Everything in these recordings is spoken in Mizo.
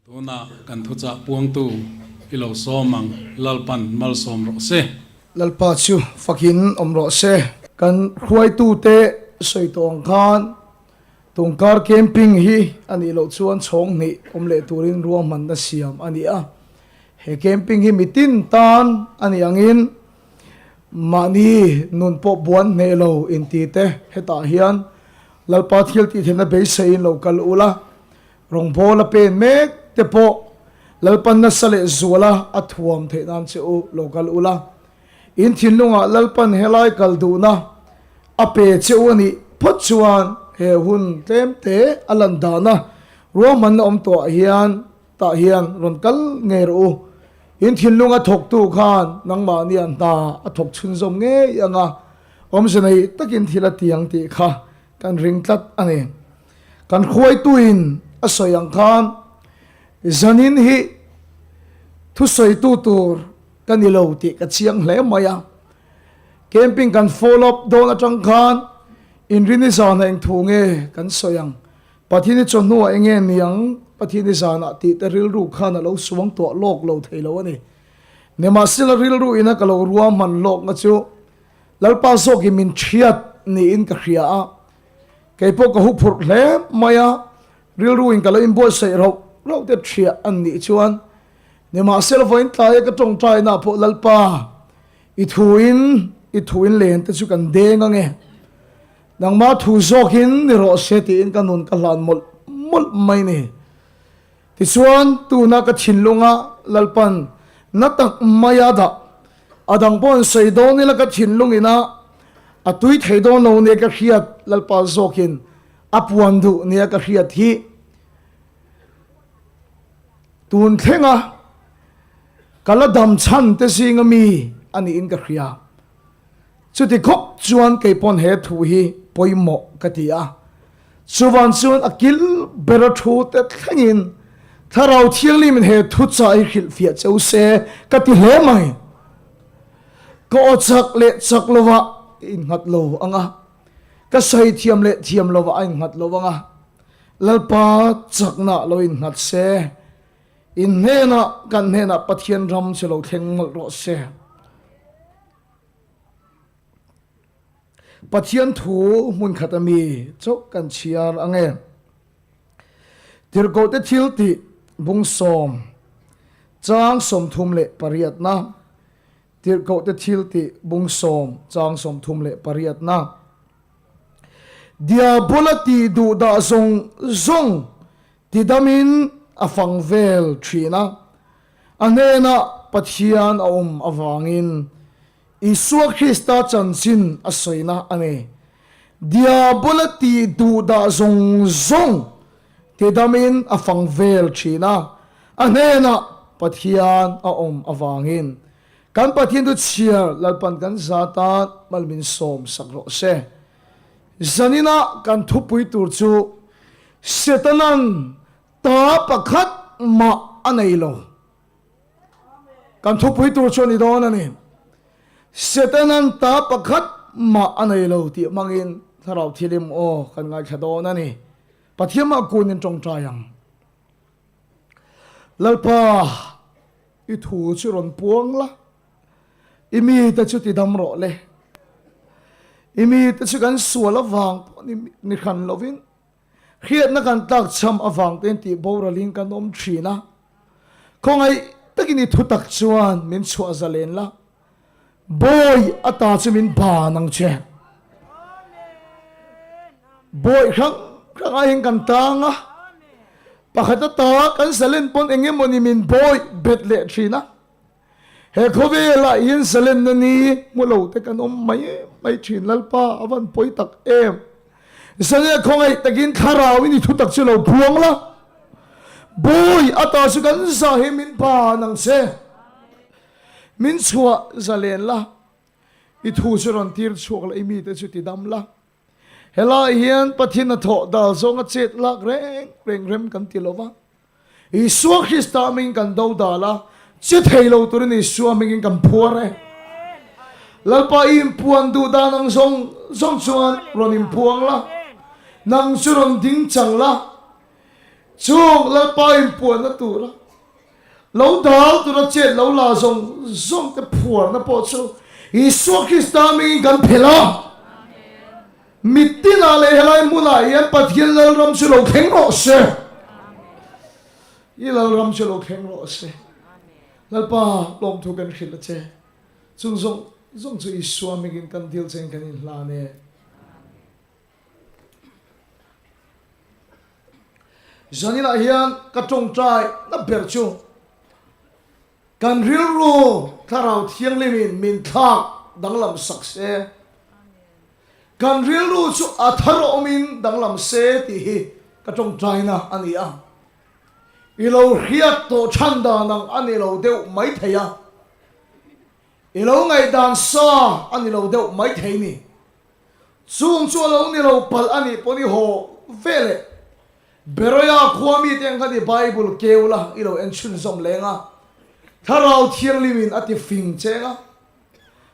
Tuna kan thuchah puangtu i lo sawm ang, Lalpan malsawm rawh se. Lalpa chu fakin awm rawh se. Kan hruaitute sawi tawh ang khan tungkar camping hi a nih loh chuan chhawng hnih awm leh turin ruahmanna siam a ni a. He camping hi mitin tan a nih angin mahni nun pawh buan hneh lo inti te hetah hian Lalpa thil tihthlenna beiseiin lo kal ula. Rawngbâwl a pen mek te pawh Lalpan nasa leh zuala a thuam theih nan che u lo kal ula. In thinlungah Lalpan helai kal duhna a pe che u a nih phawt chuan he hun tlem te a lan dana ruahmanna awm tawhah hian tah hian rawn kal ngei rawh u. In thinlunga thawktu khan nangmahnia hna a thawk chhunzawm ngei anga awmze nei takin thil a ti ang tih kha kan ring tlat a ni. Kan hruaituin a sawi ang khan zanin hi thusawitu tur ka ni lo tih ka chiang hle mai a. Camping kan follow up dawn atang khan inrini zanah eng thu nge kan sawi ang, Pathian i chawhnuah eng nge ni ang, Pathian i zanah tih te rilru khan a lo suang tuah lawk lo thei lo a ni. Nimahsela rilru ina ka lo ruahman lawkna chu Lalpa zawkin min thiat niin ka hria a. Kei pawh ka huphurh hle mai a, rilru in ka lo inbuatsaih rauh rauh te thiah an nih chuan nimahsela vawiin tlaia ka tawngtaina ah pawh Lalpa i thu in i thu in len te chu kan deng ange, nangmah thu zawk in ni rawh se tiin ka nun ka hlan mawlh mawlh mai ni. Tichuan tuna ka thinlunga Lalpan na tak maia dah A dang pawh an sawi dawn ila ka thinlung ina a tui thei dawn lo nia ka hriat Lalpa zawkin a puan duh nia ka hriat hi tun thlenga ka la dam chhan te zinga mi a niin ka hria. Chuti khawp chuan kei pawn he thu hi pawimawh ka ti a. Chuvan chuan a kil bera thu te thlengin Thlarau Thianghlimin he thuchah hi hrilhfiah cheu se ka ti hle mai. Ka aw chak leh chak lovah i innghat lo ang a, ka sawi thiam leh thiam lovah a innghat lo ang a, Lalpa chakna lo innghat se, in hnenah kan hnenah Pathian ram chu lo thleng mawlh rawh se. Pathian thu hmun khat a mi chauh kan chhiar ang e. Tirhkohte thil tih bung sawm chang 38na Tirhkohte thil tih bung sawm chang 38na Diabola tih duh dah zawng zawng tidamin a fang vel thin a. A hnenah Pathian a awm avangin Isua Krista chanchin a sawina a ni. Diabola tih duhdah zawng zawng tidamin a fang vel thin a, a hnenah Pathian a awm avangin kan Pathian chu chhiar Lalpan kan za tan mal min sawm sak rawh se. Zanina kan thupui tur chu Setanan Ta pakhat mah a nei lo. Kan thupui tur chu a ni dawn a ni. Setanan ta pakhat mah a nei lo tih hmangin Thlarau Thilim aw kan ngaithla dawn a ni. Pathian mah kunin tawngtai ang. Lalpa, i thu chu rawn puang la, i mite chu tidam rawh le. I mite chu kan sual avang pawh ni hran lovin Hriatna kan tlak cham avang tein tih boralin kan awm thin a, khawngaih takin i thutak chuan min chhuah zalen la, bawi a ta chu min ban ang che. Bawi hrang hrang aiin kan tang a, pakhat a ta kan zalen pawn eng emawni min bawi bet leh thin a. He khawvelah hian zalenna ni hmu lo te kan awm mai mai thin Lalpa a van pawi tak em. Zane khawngaih takin thlarau in i thutak chu lo phuang la. Bawi a ta chu kan za hi min ban ang che. Min chhuah zalen la. I thu chu rawn tir chhuak la i mite chu ti dam la. Helai hian Pathian hnathawh dal zawnga chet lak reng reng rem kan ti lo va. Isua Krista hmingin kan do dal a, che thei lo turin Isua hmingin kan phuar e. Lalpa i inpuan duh dan ang zawng zawng chuan rawn inpuang la, nang chu rawn ding chang la. Chung Lalpa inpuanna tura lo dal tura chet lo la zawng zawng te phuarna pawh chu Isua Krista hmingin kan phelh a. Mittinah leh helai hmunah hian Pathian Lalram chu lo thleng rawh se. I Lalram chu lo thleng rawh se. Lalpa lawmthu kan hrilh a che. Chung zawng zawng chu Isua hmingin kan dil chein kan inhlan e. Zaninah hian ka tawngtai na ber chu kan rilru Thlarau Thianghlimin min thlak danglam sak se, kan rilru chu a thar awmin danglam se tih hi ka tawngtaina a ni a. I lo hriat tawh chhan dan ang a ni lo deuh mai thei a, i lo ngaihdan sa a ni lo deuh mai thei ni. Chung chu a lo ni lo palh a nih pawh ni haw ve leh Beroia khua mite ang kha ni Bible keu la i lo en chhunzawm leng a, Thlarau Thianghlim in a ti fing cheng a.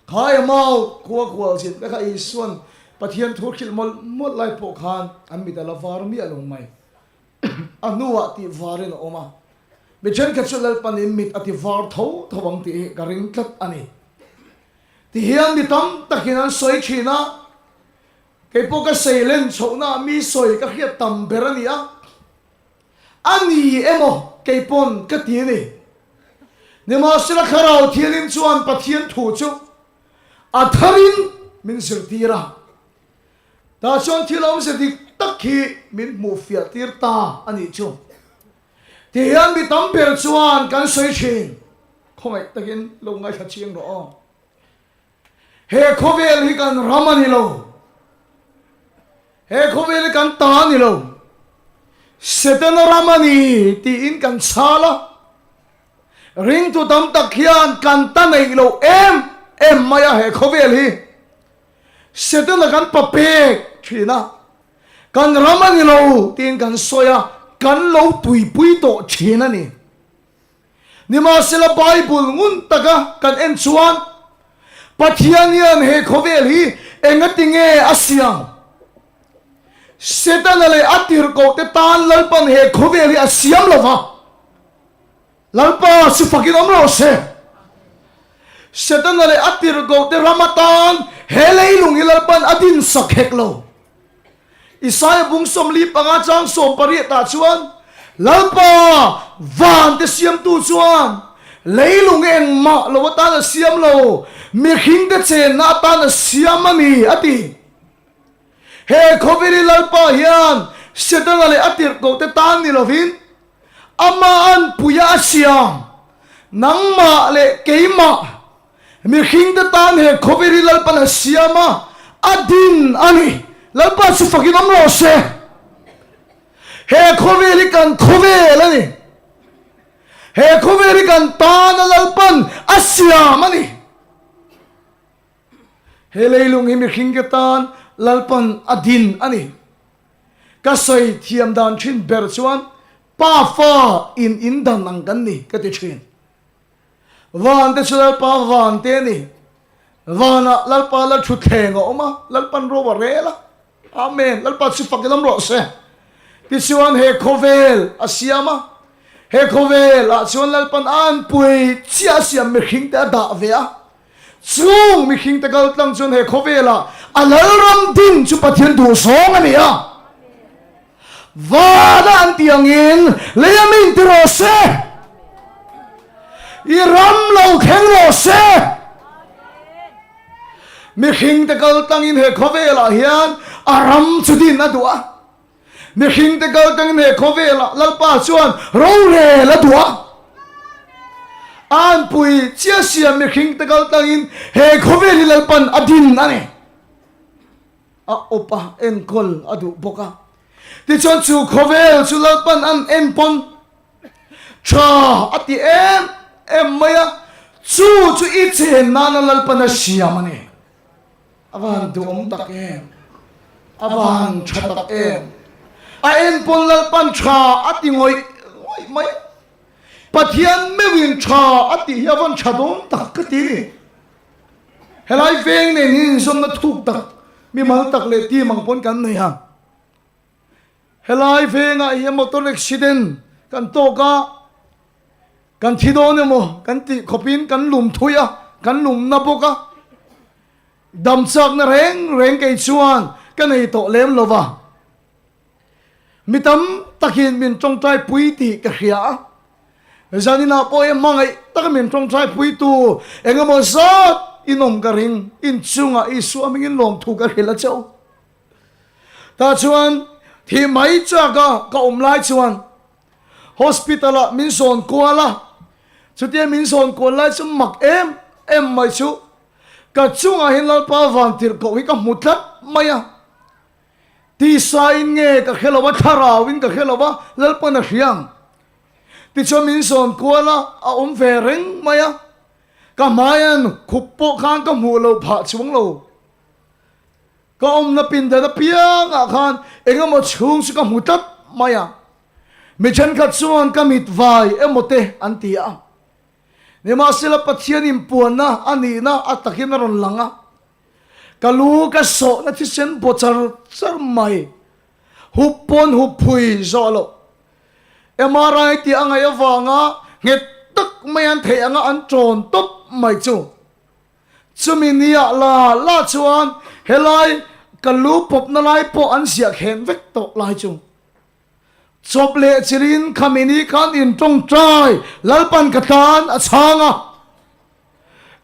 Kha Emau khua kual zin te kha Isuan Pathian thu hrilh mawlh mawlh lai pawh khan an mit a la var miah lo mai. A hnuah tih varin a awm a, mi thenkhat chu Lalpanin mit a ti var tho tho ang tih hi ka ring tlat a ni. Ti hian mi tam takin an sawi thin a, kei pawh ka sei len chhohna mi sawi ka hriat tam ber a ni a, a ni emaw kei pawn ka ti a ni. Nimahsela Thlarau Thianghlim chuan Pathian thu chu a tharin min zirtir a, tah chuan thil awmze dik tak hi min hmuh fiah tir ta a nih chu. Ti hian mi tam ber chuan kan sawi thin. Khawngaih takin lo ngaithla chiang rawh aw. He khawvel hi kan ram a ni lo. He khawvel hi kan ta a ni lo. Setana ram a ni tiin kan chhal a. Ringtu tam tak hian kan ta neih loh em em mai a he khawvel hi. Setana kan pa pek thin a. Kan ram a ni lo tiin kan sawi a, kan lo tuipui tawh thin a ni. Nimahsela Bible ngun taka kan en chuan Pathian hian he khawvel hi engati nge a siam? Setana leh a tirhkohte tan Lalpan he khawvel hi a siam lo va. Lalpa chu fakin awm rawh se. Setana leh a tirhkohte ram atan he leilung hi Lalpan a dinsak hek lo. Isaia bung 45 chang 18 ah chuan, Lalpa, vante siamtu chuan leilung engmah lo atan a siam lo, mihringte chenna atan a siam a ni, a ti. He khawveli Lalpa hian Setana leh a tirhkohte tan ni lovin, Amah an puia a siam, nangmah leh keimah, mihringte tan he khawvel hi Lalpan a siam a, a din a ni. Lalpa chu fakin awm rawh se. He khawvel hi kan khawvel a ni. He khawvel hi kan tana Lalpan a siam a ni. He leilung hi mihringte tan Lalpan a din a ni. Ka sawi thiam dan thin ber chuan pa fa in in dan ang kan ni ka ti thin. Van te chu Lalpa van te a ni. Vanah Lalpa la thutthleng a awm a, Lalpan ro a rel a. Amen. Lalpa chu fak i lam rawh se. Tichuan he khawvel a siam a, he khawvel ah chuan Lalpan a anpui chiah a siam mihring te a dah ve a. Chung mihringte kal tlang chuan he khawvelah a lalram ding chu Pathian duhzawng a ni a. Vana an tih angin lei a min ti rawh se. I ram lo thleng rawh se. Mihringte kal tlangin he khawvelah hian a ram chu din a duh a. Mihringte kal tangin he khawvelah Lalpa chuan rorel a duh a. Anpui chiah siam mihringte kal tangin he khawvel hi Lalpan a din a ni. A awp a, enkawl a duh bawk a. Tichuan chu khawvel chu Lalpan an en pawn tha a ti em em mai a, chu chu i chen nana Lalpan a siam a ni. A van duhawm tak em? A van tha tak em? A enpawn Lalpan tha a ti ngawih ngawih mai. Pathian meuhin tha a tih hi a van tha dawn tak ka ti ni. Helai veng nen hian inzawmna thuk tak, mimal tak leh team ang pawn kan nei a. Helai vengah hian motor accident kan tawk a, kan thi dawn emaw kan tih khawpin kan lum thui a, kan lum na bawk a. Dam chakna reng reng kei chuan ka nei tawh lem lo va. Mi tam takin min tawngtai pui tih ka hria a. Zaninah pawh hi hmangaih taka min tawngtai pui tu eng emaw zat in awm ka ring. Inchungah Isua hmingin lawmthu ka hrilh a che u. Tah chuan thih mai chaka ka awm lai chuan hospital ah min sawn kual a, chutia min sawn kual lai chu mak em em mai chu ka chungah hian Lalpa vantirhkoh hi ka hmu tlat mai a, tisa in nge ka hre lo a, thlarau in ka hre lo a, Lalpan a hria ang. Tichuan min sawn kual a, a awm ve reng mai a, ka hmaian khup pawh khan ka hmuh loh phah chuang lo. Ka awmna pindan apiangah khan engemaw chhung chu ka hmu tlat mai a, mi thenkhat chuan ka mit vai emaw te an ti a. Nimahsela Pathian inpuanna a nihna a takin a rawn lang a, ka lu ka sawhna thisen baw char char mai, hup pawn hup phui zawh loh. MRI tih a ngaih avanga nghet tak mai an theih anga an tawn tawp mai chu. Chumi nia la la chuan helai ka lu pawpna lai pawh an ziah khen vek tawh lai chu chawp leh chilhin khami ni khan intawngtai Lalpan ka tan a chhang a.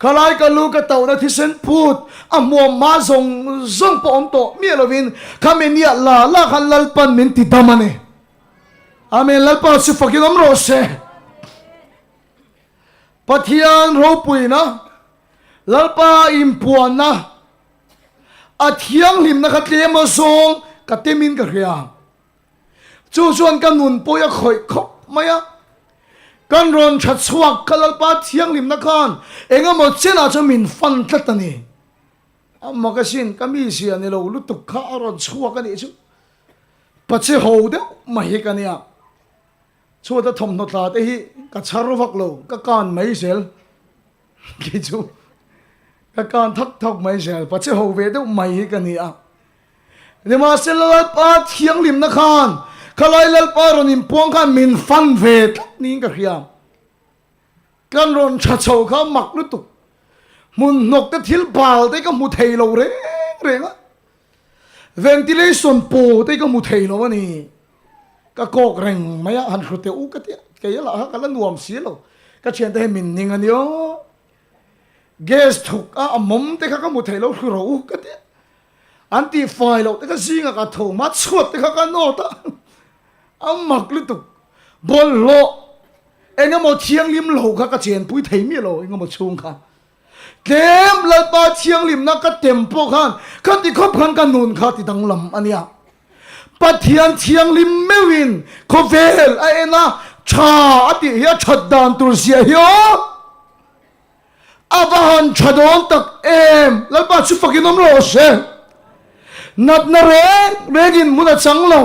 Khalai ka lu ka tohna thisen phut a hmuam hma zawng zawng pawh awm tawh miah lovin khami nia la la khan Lalpan min ti dam a ni. Amen Lalpa chu fakin awm rawh se. Pathian ropuina, Lalpa inpuanna, a thianghlimna kha tlem a zawng ka temin ka hria. Chu chuan ka nun pawi a khawih khawp mai a. Kan rawn tha chhuak kha Lalpa thianghlimna khan engemaw chenah chuan min fan tlat a ni. A mak asin, ka mizia ni lo lutuk kha a rawn chhuak a nih chu. Pache ho deuh mai hi ka nia. Chhuata thawmhnaw tla te hi ka chhar vak lo, ka kan mai zel. Kei chu ka kan thak thak mai zel, pache ho ve deuh mai hi ka ni a. Nimahsela Lalpa thianghlimna khan khalai Lalpa rawn inpuang khan min fan ve tlat niin ka hria. Kan rawn tha chho kha mak lutuk, hmun hnawk te thil bal te ka hmu thei lo reng reng a. Ventilation paw te ka hmu thei lo a ni. Ka kawk reng mai a, han hru teh u ka ti a, kei a lah kha ka la nuam si lo. Ka thiante hi min ning a ni aw. Gas thuk a a mawm te kha ka hmu thei lo hru ro u ka ti a. An tih fai loh te kha zingah ka tho hma chhuat te kha ka nawt a. A mak lutuk. Bawlhhlawh engemaw thianghlim lo kha ka chenpui thei miah lo engemaw chhung kha. Tlem Lalpa thianghlimna ka tem pawh khan khati khawp khan ka nun kha ti danglam a nia. Pathian thianghlim meuhin khawvel a en a, tha a tih hi a that dan tur zia hi aw! A va han tha dawn tak em! Lalpa chu fakin awm rawh se. Natna reng rengin hmun a chang lo.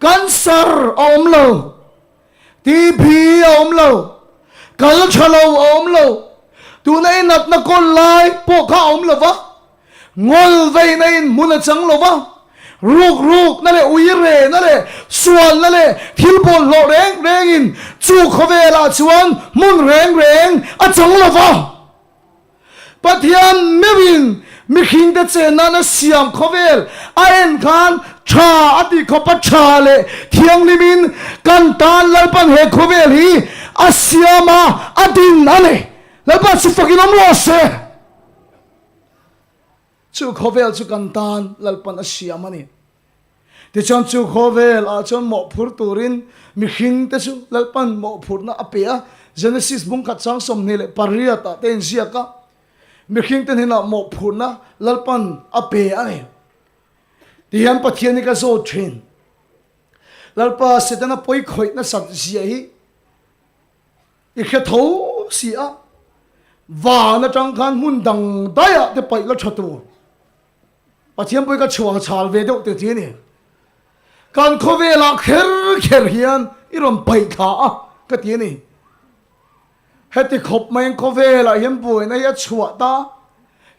Cancer a awm lo, TB a awm lo, kal tha lo a awm lo, tuna i natna kawl lai pawh kha a awm lo va, ngawl veina in hmun a chang lo va, ruk rukna leh uirehna leh sualna leh thil bawlhhlawh reng rengin chu khawvelah chuan hmun reng reng a chang lo va. Pathian meuhin mihringte chen nan a siam khawvel a en khan tha a tih khawp a tha leh thianghlimin kan tan Lalpan he khawvel hi a siam a, a din a ni. Lalpa chu fakin awm rawh se. Chu khawvel chu kan tan Lalpan a siam a ni. Tichuan chu khawvel ah chuan mawhphur turin mihring te chu Lalpan mawhphurhna a pe a, Genesis bungkhat chang 28 ah te inziak a, mihring te hnenah mawhphurhna Lalpan a pe a ni. Tihian Pathian hi ka zawt thin. Lalpa Setana pawi khawih nasat zia hi i hre tho si a, van atang khan hmun dang daiah te paih la tha tur. Pathian pawh hi ka chhuang chhal ve deuh te ti a ni. Kan khawvelah kher kher hian i rawn paih thla a ka ti a ni. Heti khawp mai an khawvelah hian buaina hi a chhuah ta.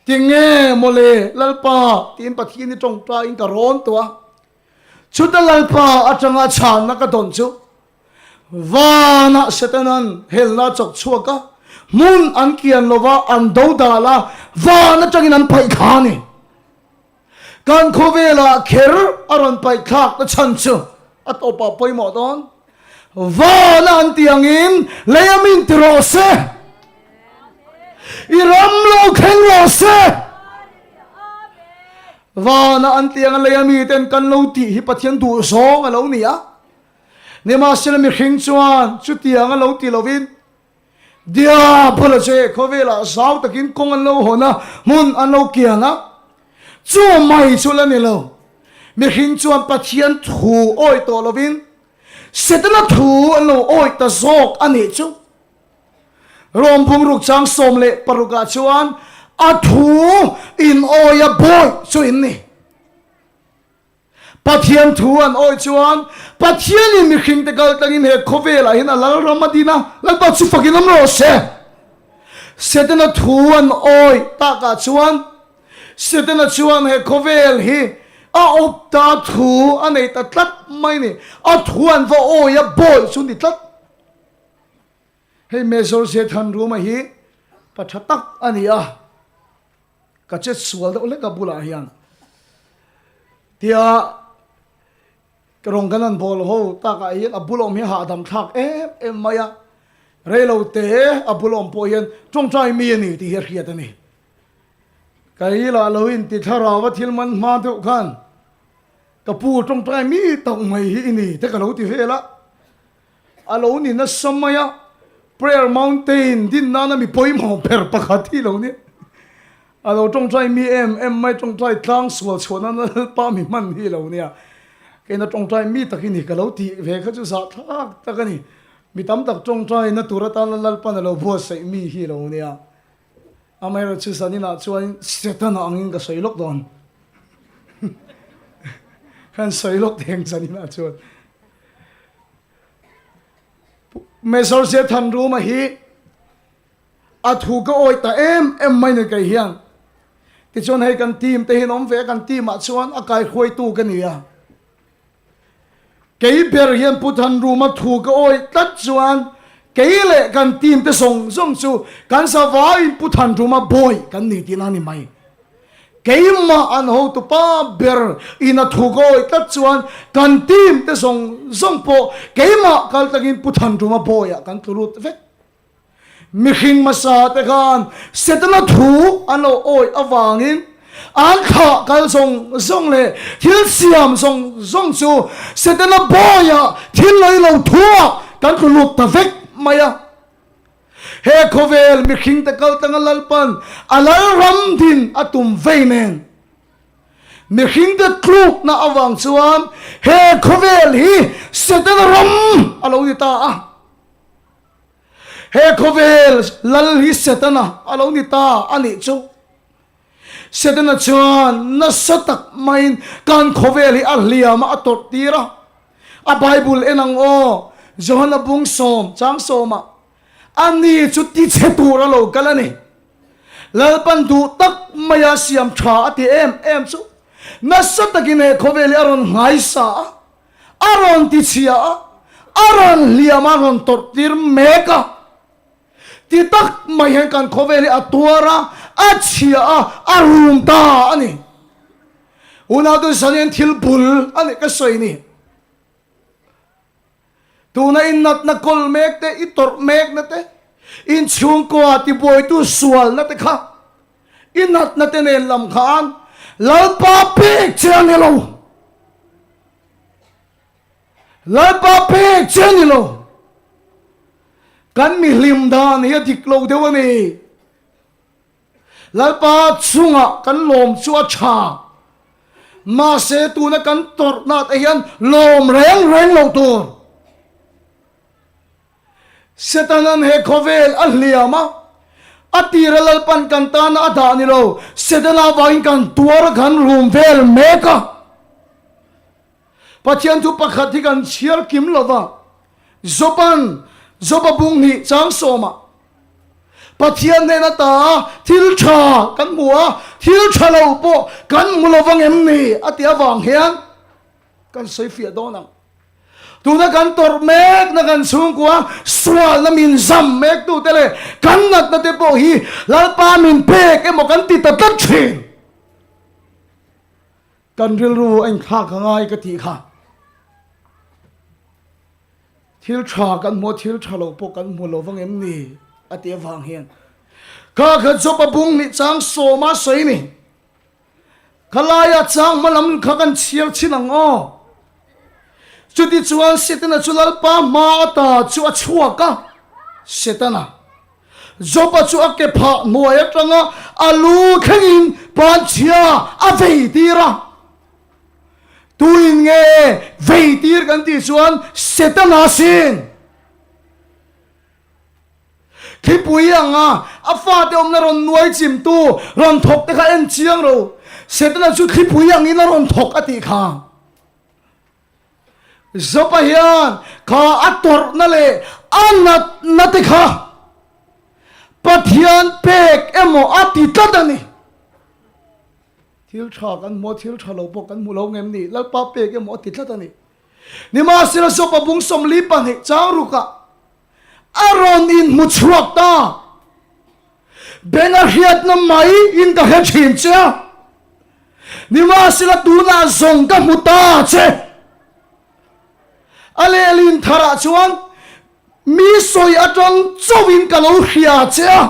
Tinge mawle Lalpa tiin Pathian hi tawngtaiin ka rawn tawh a. Chuta Lalpa atanga chhanna ka dawn chu vanah Setanan helna a chawk chhuak a, hmun an kian lova an do dal a, van atangin an paih thla a ni. Kan khawvelah kher a rawn paih thlak na chhan chu a tawpah pawimawh dawn. Vana an tih angin lei a min ti rawh se. I ram lo thleng rawh se. Vana an tih anga lei a miten kan lo tih hi Pathian duhzawng a lo ni a. Nimahsela mihring chuan chutiang a lo ti lovin Diabol a che khawvelah zau takin kawng an lo hawn a, hmun an lo kian a. Chu mai chu la ni lo. Mihring chuan Pathian thu awih tawh lovin Setana thu an lo awih ta zawk a nih chu. Rom bungruk chang 16 ah chuan a thu in awih a bawih chu in ni. Pathian thu an awih chuan Pathianin mihringte kal tlangin he khawvelah hian a lalram a din a, Lalpa chu fakin awm rawh se. Setana thu an awih takah chuan Setana chuan he khawvel hi a awp ta thu a nei ta tlat mai ni. A thu an va awih a, bawih chu ni tlat. Hei Major Zethanruma hi pa tha tak a ni a. Ka chet sual deuh hlek a bulah hian tia ka rawng kan han bawl ho takah hian a bul awm hi hahdam thlak em em mai a, rei lo te a bul awm pawh hian tawngtai mi a ni tih hi a hriat a ni. Ka ilah lo in ti thlarau a thil man hma deuh khan ka pu tawngtai mi tak mai hi i ni te ka lo ti vel a. A lo ni nasa mai a, Prayer Mountain din nana mi pawimawh ber pakhat hi lo ni. A lo tawngtai mi em em mai, tawngtai tlang sual chhuah nana Lalpa mi hman hi lo nia. Keina tawngtai mi tak i ni ka lo tih ve kha chu zahthlak tak a ni. Mi tam tak tawngtai na tur atana Lalpan a lo buatsaih mi hi lo nia. Amaherawhchu zaninah chuan Setana angin ka sawi lawk dawn. Kan sawi lawk theng zaninah chuan. Major Zethanruma hi a thu ka awih ta em em mai ni kei hian. Tichuan hei kan team te hi an awm ve a, kan team ah chuan a kaihruaitu ka ni a. Kei ber hian Pu Thanruma thu ka awih tlat chuan kei leh kan team te zawng zawng chu kan zavaiin Pu Thanruma bawi kan ni tihna a ni mai. Keimah an hotupa ber in a thu ka awih tlat chuan kan team te zawng zawng pawh keimah kal takin Pu Thanruma bawiah kan tlu lut vek. Mihring hmasa te khan Setana thu an lo awih avangin an thlah kal zawng zawng leh thil siam zawng zawng chu Setana bawiah thil lei lo thuah kan tlu lut ta vek mai a. He khawvel mihringte kal tanga Lalpan a lalram din a tum vei nen, mihringte tlukna avang chuan he khawvel hi Setana ram a lo ni ta a. He khawvel lal hi Setana a lo ni ta a nih chu. Setana chuan nasa tak maiin kan khawvel hi a hliam a, a tawrh tir a. A Bible en ang aw, Johana bung sawm chang sawmah, Ani chu tichhe tur a lo kal a ni. Lalpan duh tak maia siam tha a ti em em chu nasa takin he khawvel hi a rawn nghaisa a, a rawn tichhia a, a rawn hliam a, a rawn tawrh tir mek a. Ti tak mai hian kan khawvel hi a tuar a, a chhia a, a rum ta a ni. Unau Zan hian thil bul a nih ka sawi ni. Tuna i natna kawl mek te, i tawrh mekna te, in chhungkua tibuaitu sualna te kha, i natna te nen lam khan Lalpa pek che a ni lo. Lalpa pek che a ni lo. Kan mi hlim dan hi a dik lo deuh a ni. Lalpa chungah kan lawm chu a tha. Mahse tuna kan tawrhna te hian lawm reng reng lo tur. Setanan he khawvel a hliam a, a tira Lalpan kan tana a dah ni lo, Setana vangin kan tuar a kan rum vel mek a. Pathian thu pakhat hi kan chhiar kim lo va, Joban, Joba bung hnih chang sawmah, Pathian hnen ata thil tha kan hmu a, thil tha lo pawh kan hmu lo vang em ni? a tih avang hian. Kan sawi fiah dawn ang. Tuna kan tawrh mekna kan chhungkua sualna min zam mektute leh kan natna te pawh hi Lalpa min pek emaw kan ti ta tlat thin. Kan rilru a inthlak a ngai ka tih kha. Thil tha kan hmu a, thil tha lo pawh kan hmu lo vang em ni a tih avang hian kha kha Job-a bung nih chang sawma sawi ni. Khalaia chang hma lam kha kan chhiar chhin ang aw. Chutichuan Setana chu Lalpa hma ata chu a chhuak a, Setana, Job-a chu a ke phah hnuai atanga a lu thlengin panchhia a vei tir a. Tuin nge vei tir kan tih chuan Setana sin. Thlipui anga a fate awmna rawn nuai chimtu rawn thawk te kha en chiang ro. Setana chu thlipui angin a rawn thawk a tih kha. Job-a hian kha a tawrhna leh a natna te kha Pathian pek emaw a ti tlat a ni. Thil tha kan hmu a, thil tha lo pawh kan hmu lo ngem ni? Lalpa pek emaw a ti tlat a ni. Nimahsela Job-a bung 42 chang rukah A rawn inhmu chhuak ta. Beng a hriatna mai in ka hre thin che a, nimahsela tunah zawng ka hmu ta che. A lehlin tharah chuan mi sawi atang chauhin ka lo hria che a,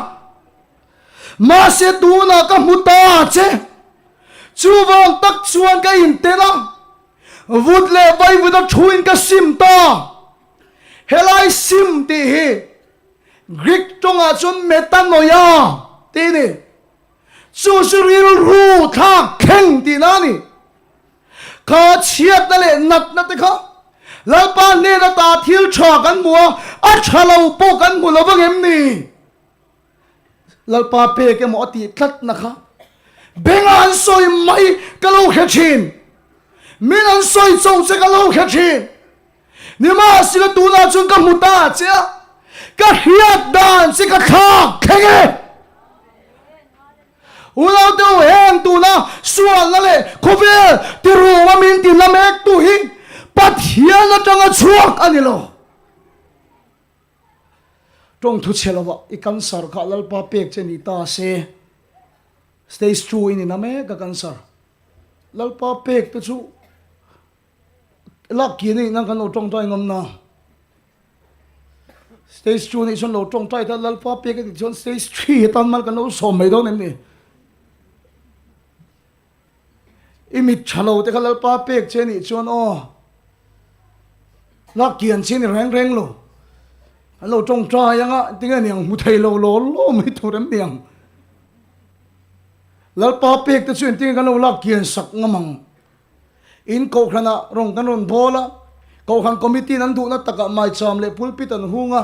mahse tunah ka hmu ta che. Chuvang tak chuan ka inten a, vut leh vaivut a thuin ka sim ta. Helai sim tih hi Greek tawngah chuan metanoia tih a ni. Chu chu rilru thlak thleng tihna a ni. Kha chhiatna leh natna te kha Lalpa hnen ata thil tha kan hmu a, a tha lo pawh kan hmu lo vang em ni? Lalpa pek emaw a tih tlatna kha benga an sawi mai ka lo hre thin. Min an sawi cho che ka lo hre thin. Nimahsela tunah chuan ka hmu ta che a, ka hriat dan che ka thlak thleng e. Unaute u, heng tuna sualna leh khawvel tiruma min ti na mektu hi Pathian atanga chhuak a ni lo. Tawng thu chhe lovah i cancer kha Lalpa pek che ni ta se, stage two i ni na mek a cancer. Lalpa pek te chu lak ki anih nan kan lo tawngtai ngam na. Stage 2 anih chuan lo tawngtai ta Lalpa pek anih chuan stage 3 atan mal kan lo sawm mai dawn em ni? I mit tha lo te kha Lalpa pek che anih chuan aw lak kian che ni reng reng lo. An lo tawngtai anga tinge niang hmu thei lo law law mai tur em niang. Lalpa pek te chu engtinge kan lo lak kian sak ngam ang. In kohhranah rawng kan rawn bawl a, kohhran committee in an duhna takah maicham leh pulpit an hung a,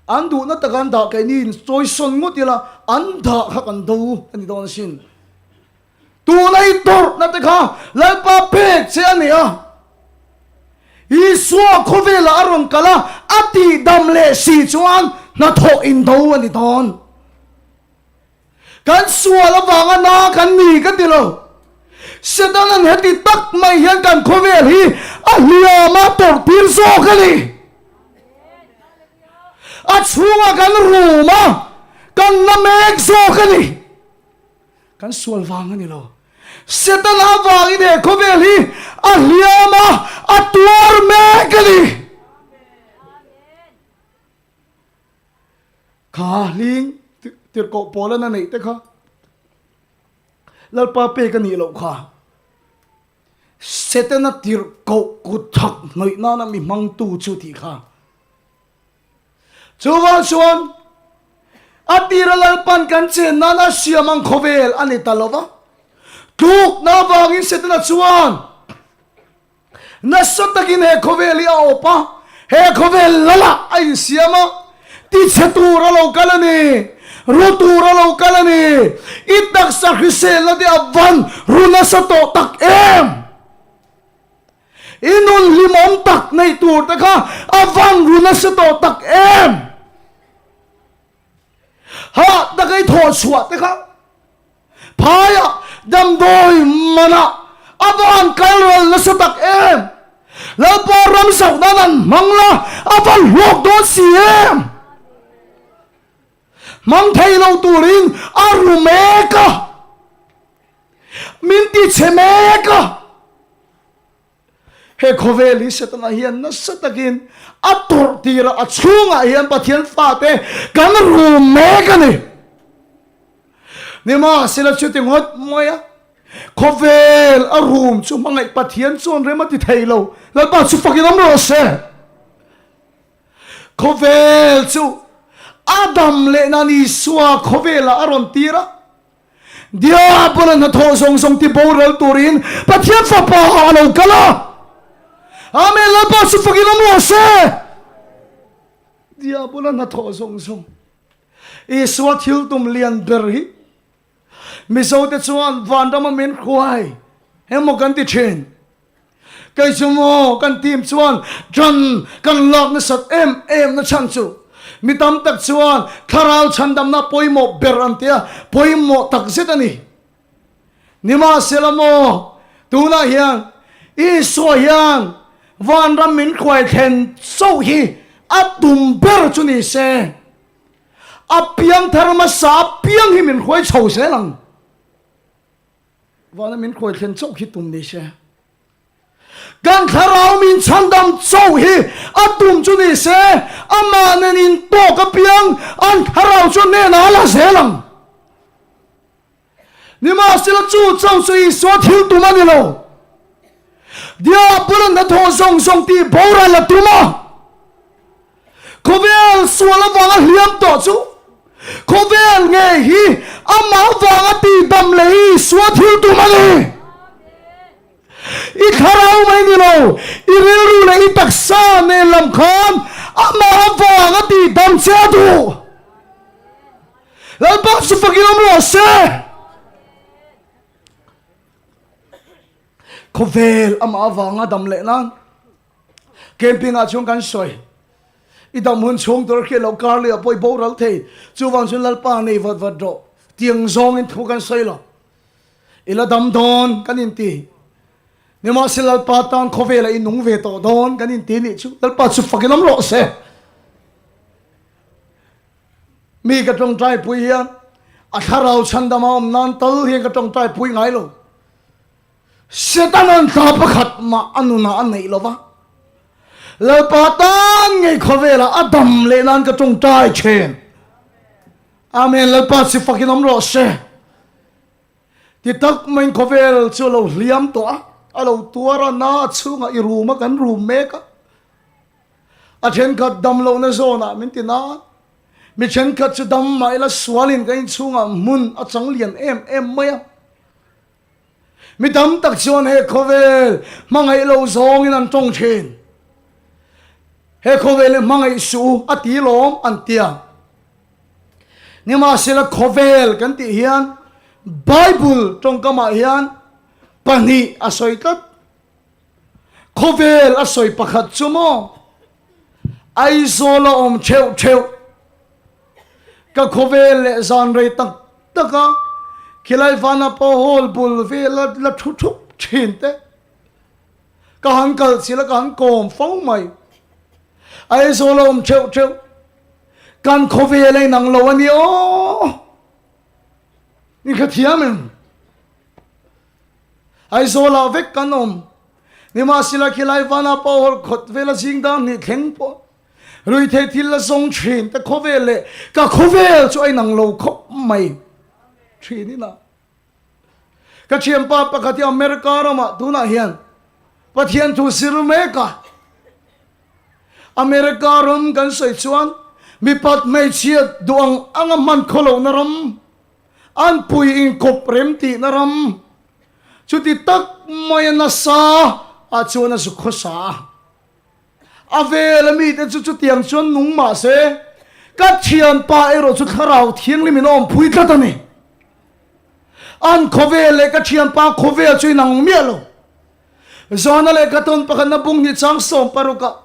an duhna taka an dah keini in chawisawn ngawt ila an dah kha kan do a ni dawn asin. Tuna i tawrhna te kha Lalpa pek che a ni a, Isua khawvelah a rawn kal a, a tihdam leh si chuan hnathawh indo a ni dawn. Kan sual avanga na kan ni ka ti lo. Setanan heti tak mai hian kan khawvel hi a hliam a tawrh tir zawk a ni. A chhungah kan rum a, kan na mek zawk a ni. Kan sual vang a ni lo. Setana avangin he khawvel hi a hliam a, a tuar mek a ni. Kha hling tirhkoh Paula'n a neih te kha Lalpa pek a nih loh kha. Setana tirhkoh kut thak hnawih nana mi hmangtu chu tih kha. Chuvang chuan a tira Lalpan kan chen nana siam ang khawvel a ni ta lo va. Tlukna avangin Setana chuan Nasa takin he khawvel hi a awp a, he khawvel lalah a insiam a, tichhe tur a lo kal a ni, ru tur a lo kal a ni, i taksa hriselna te a van ru nasa tawh tak em? I nun hlimawm tak neih tur te kha a van ru nasa tawh tak em? Hah taka i thawh chhuah te kha Phaiah damdawi manah a van kal ral nasa tak em? Lalpa ram zauh nan an hmang la, a va hlawk dawn si em? Hmang thei lo turin a ru mek a, min ti chhe mek a. He khawvel hi Setana hian nasa takin a tawrh tir a, a chhungah hian Pathian fate kan ru mek a ni. Nimahsela chuti ngawt mai a, khawvel a rum chu hmangaih Pathian chuan rem a ti thei lo. Lalpa chu fakin awm rawh se. Khawvel chu a dam leh nan Isua khawvelah a rawn tir a. Diabola hnathawh zawng zawng ti boral turin Pathian Fapa ah a lo kal a. Amen, Lalpa chu fakin awm rawh se. Diabola hnathawh zawng zawng Isua thil tum lian ber hi Mizote chuan vanrama min hruai emaw kan ti thin. Kei chu maw kan team chuan ṭan kan lak nasat em em na chhan chu mi tam tak chuan thlarau chhandamna pawimawh ber an ti a, pawimawh tak zet a ni. Nimahsela maw tunah hian Isua hian vanram min hruai thlen chauh hi a tum ber chu ni se, a piangthar hmasa apiang hi min hruai chho zel ang. Vana min khawi thlen chauh hi tum ni se. Kan thlarau min chhandam chauh hi a tum chu ni se, amah nen in tawk apiang an thlarau chu hnenah a la zel ang. Nimahsela chu chauh chu Isua thil tum a ni lo. Diabol-a hnathawh zawng zawng tih boral a tum a. Khawvel sual avanga hliam tawh chu khawvel ngei hi amah avanga tihdam leh hi Isua thil tum a ni. I thlarau mai ni lo, i rilru leh i taksa nen lam khan amah avanga tihdam che a duh. Lalpa chu fakin awm rawh se. Khawvel amah avanga dam leh nan Camping ah chuan kan sawi. I dam hun chhung tur khi lo kar leh ah pawh i boral thei. Chuvang chuan Lalpa nei vat vat rawh. Tiang zawngin thu kan sawi lo. I la dam dawn kan inti. Nimahsela Lalpa tan khawvelah i nung ve tawh dawn kan inti nih chu Lalpa chu fakin awm rawh se. Mi ka tawngtai pui hian a thlarau chhandama awm nan tal hian ka tawngtai pui ngai lo. Setana'n thla pakhat mah a nunah a neih lo va, Lalpa tan ngei khawvelah a dam leh nan ka tawngtai thin. Amen, Lalpa chi fakin awm rawh se. Ti tak maiin khawvel chu a lo hliam tawh a, a lo tuar a, na a chhungah i rum a, kan rum mek a. A thenkhat dam lohna zawnah min ti na, mi thenkhat chu dam mah ila sualin kan inchhungah hmun a chang lian em em mai a. Mi tam tak chuan he khawvel hmangaih lo zawngin an tawng thin. He khawvel hi hmangaih suh u a ti lawm an tia. Nimahsela khawvel kan tih hian Bible tawngkamah hian pahnih a sawi tlat. Khawvel a sawi pakhat chu maw Aizawl a awm theuh theuh. Ka khawvel leh zan rei tak tak a, khilai Vanapa Hall bul vela la thu thup thin te ka han kal chilh a, ka han kawm fo mai. Aizawl a awm theuh theuh, kan khawvel a inang lo a ni aw. Ni kha thiam em? Aizawlah vek kan awm. Nimahsela khilai Vanapa Hall khawt vela zing dar hnih thleng pawh Ruithei thil la zawng thin te khawvel leh ka khawvel chu a inang lo khawp mai thin ina. Ka thianpa pakhat hi America ramah tunah hian Pathian thu zir mek a. America ram kan sawi chuan mipat hmeichhia duh ang anga hman khaw lohna ram, an pui inkawp rem tihna ram, chuti tak maia nasa ah chuan a zu khawsa a. A vela mite chu chutiang chuan nung mah se, ka thianpa erawh chu Thlarau Thianghlim in a awmpui tlat a ni. An khawvel leh ka thianpa khawvel chu inang miah lo. Zana leh ka tawn pakhatna bung hnih chang 16 ah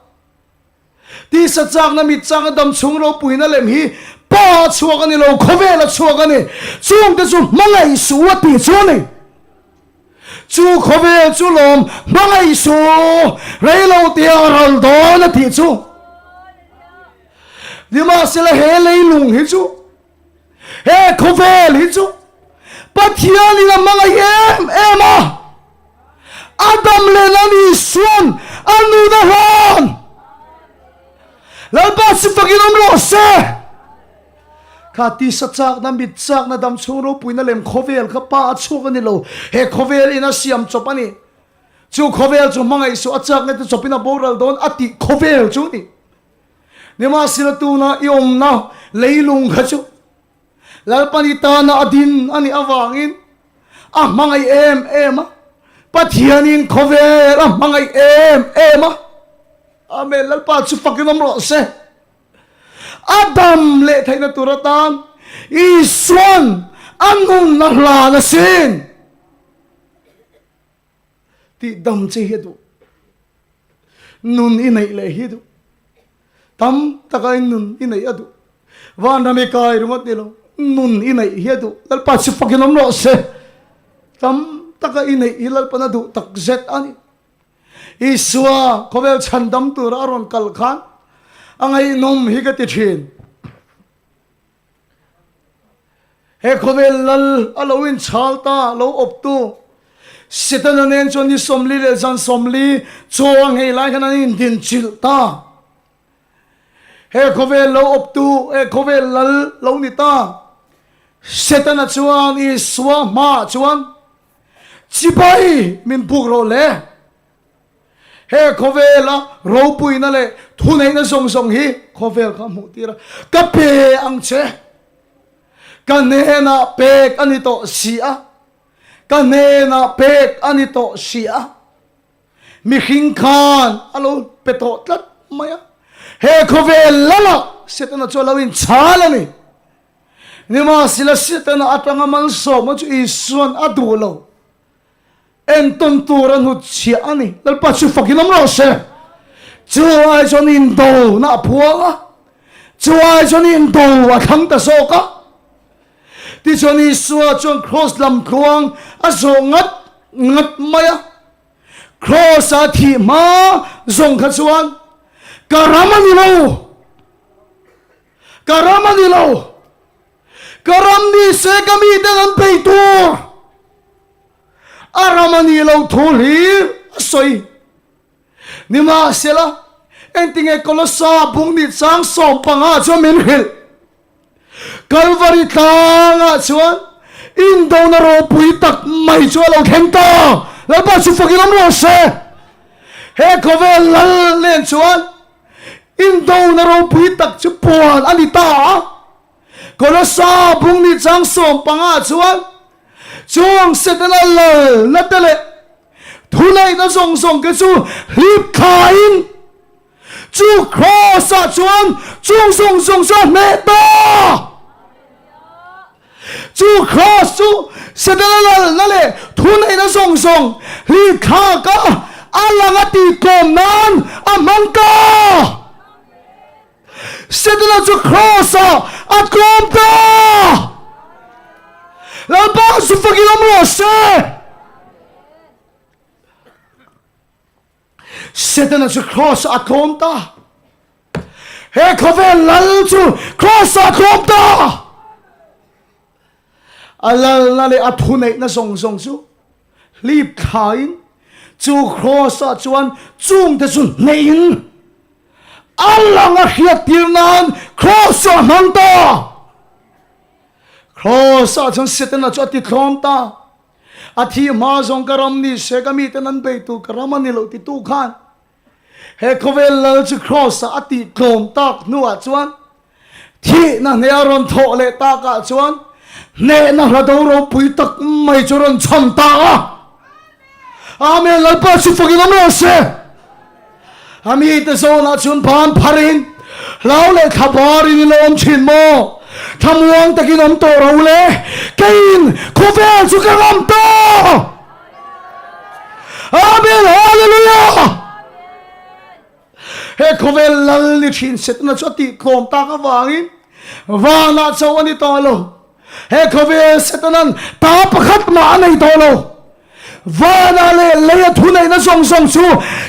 tisa chakna mit chakna dam chhung ropuina lem hi pa a chhuak a ni lo, khawvel a chhuak a ni. Chungte chu hmangaih suh a tih chu a ni. Chu khawvel chu lawm hmangaih suh, reilo tia a ral dawn a tih chu. Nimahsela he leilung hi chu, he khawvel hi chu Pathianin a hmangaih em em a, a dam leh a ni suan a nun a hlan. Lalpa chu fakin awm rawh se. Kha tisa chakna, mit chakna, dam chhung ropuina lem khawvel kha pa a chhuak a ni lo. He khawvel in a siam chawp a ni. Chu khawvel chu hmangaih suh a chakna te chawpin a boral dawn a tih khawvel chu ni. Nimahsela tuna i awmna leilung kha chu Lalpan i tana a din a nih avangin a hmangaih em em a, Pathianin khawvel a hmangaih em em a. Amen. Lalpa chu fakin awm rawh se. A dam leh theihna tur atan Isuan a nun a hlan asin tih dam che hi a duh. Nun i neih leh hi a duh. Tam taka i nun i neih a duh. Vanram i kai ringawt ni lo, nun i neih hi a duh. Lalpa chu fakin awm rawh se. Tam taka i neih hi Lalpan a duh takzet a ni. Isua khawvel chhandam tura a rawn kal khan a ngaihnawm hi ka ti thin. He khawvel lal a lo inchhal ta, lo awptu Setana nen chuan ni 40 leh zan 40 chaw a nghei lai khan an indinchilh ta. He khawvel lo awptu, he khawvel lal lo ni ta Setana chuan Isua hmaah chuan Chibai min buk rawh le. He khawvela ropuina leh thuneihna zawng zawng hi khawvel kha hmuh tir a, ka pe ang che. Ka hnenah pek a ni tawh si a, ka hnenah pek a ni tawh si a. Mihring khan a lo pe tawh tlat mai a. He khawvel lamah Setana chu a lo inchhal a ni. Nimahsela Setana atanga malsawmna chu Isuan a duh lo. Entawn tur a hnutchhiah a ni. Lalpa chu fakin awm rawh se. Chu ai chuan indona a phuang a, chu ai chuan indo a thlang ta zawk a. Tichuan Isua chuan kraws lam tluang a zawh ngat ngat mai a. Kraws a thih hma zawng kha chuan ka ram a ni lo. Ka ram a ni lo. Ka ram ni se ka miten an bei tur. A ram a nih loh thu hlir a sawi. Nimahsela, engtinge Kolosa bung ni chang 15 chuan min hrilh. Kalvari tlangah chuan indona ropui tak mai chu a lo thleng ta. Lalpa chu fakin awm rawh se. He khawvel lal nen chuan Indona ropui tak chu puan a ni ta a, Kolosa bung ni chang 15 chuan chung Setana lalna te leh thuneihna zawng zawng te chu hlip thlain chu Kraws ah chuan chung zawng zawng chu a hneh ta. Chu Kraws chu Setana lalna leh thuneihna zawng zawng hlithlak a, a lang a tihtlawm nan a hmang ta. Setana chu Kraws ah a tlawm ta. Lalpa chu fakin awm rawh se. Setana chu Kraws ah a tlawm ta. He khawvel lal chu Kraws ah a tlawm ta. A lalna leh a thuneihna zawng zawng chu hlip thlain chu Kraws ah chuan chungte chu hneihin a lang a hriattir nan Kraws chu a hmang ta. Kraws ah chuan Setana chu a titlawm ta. A thi hma zawng ka ram ni se ka miten an bei tur ka ram a ni loh titu khan he khawvel lal chu Kraws ah a tih tlawm tak hnuah chuan thihna hneh a rawn thawh leh takah chuan hnehna hlado ropui tak mai chu rawn chham ta a. Amen Lalpa chu fakin awm rawh se. A mite zawnah chuan ban pharin hlau leh thla barin i lo awm thin maw? Thlamuang takin awm tawh ro le, keiin khawvel chu ka ngam ta! Amen Hallelujah! He khawvel lal ni thin Setana chu a tihtlawm tak avangin vanah chauh a ni tawh lo. He khawvel Setanan ta pakhat mah a nei tawh lo. Vanah leh leia thuneihna zawng zawng chu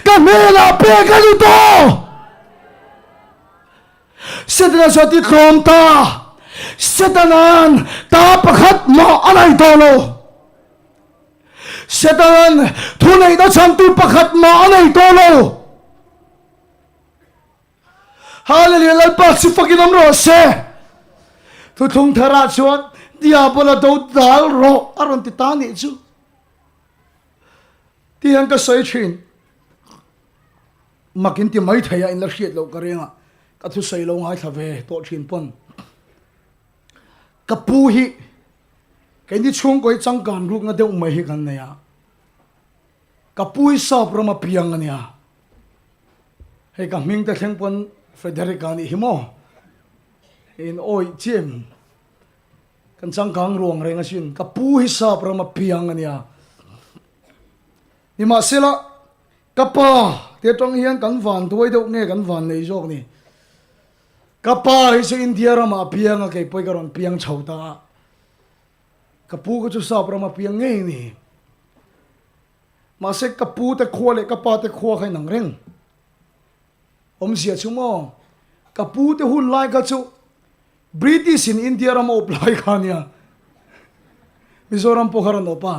ka hnenah pek a ni tawh. Setana chu a ti tlawm ta. Setana'n ta pakhat mah a nei tawh lo. Setana'n thuneihna chhantu pakhat mah a nei tawh lo. Hallelujah Lalpa chu fakin awm rawh se. Thuthlung tharah chuan Diabola do dal rawh a rawn ti ta nih chu. Ti hian ka sawi thin. Mak in ti mai thei a in la hriat loh ka ring a ka thusawi lo ngaithla ve tawh thin pawn. Ka pu hi keini chhungkaw hi changkan rukna deuh mai hi kan nei a. Ka pu hi sap rama piang a nia. Hei ka hming te thleng pawn Frederick a nih hi maw? In awih chiam kan changkang ruang reng asin. Ka pu hi sap rama piang a nia. Nimahsela ka pa te atang hian kan van duai deuh nge kan van nei zawk ni. Ka pa hi chu India ramah a piang a kei pawh hi ka rawn piang chho ta a. Ka pu ka chu sap rama piang ngei a ni. Mahse ka pu te khua leh ka pa te khua kha inang reng. Awmzia chu maw, ka pu te hun lai kha chu British in India ram a awp lai kha ania. Mizoram pawh kha rawn awp a.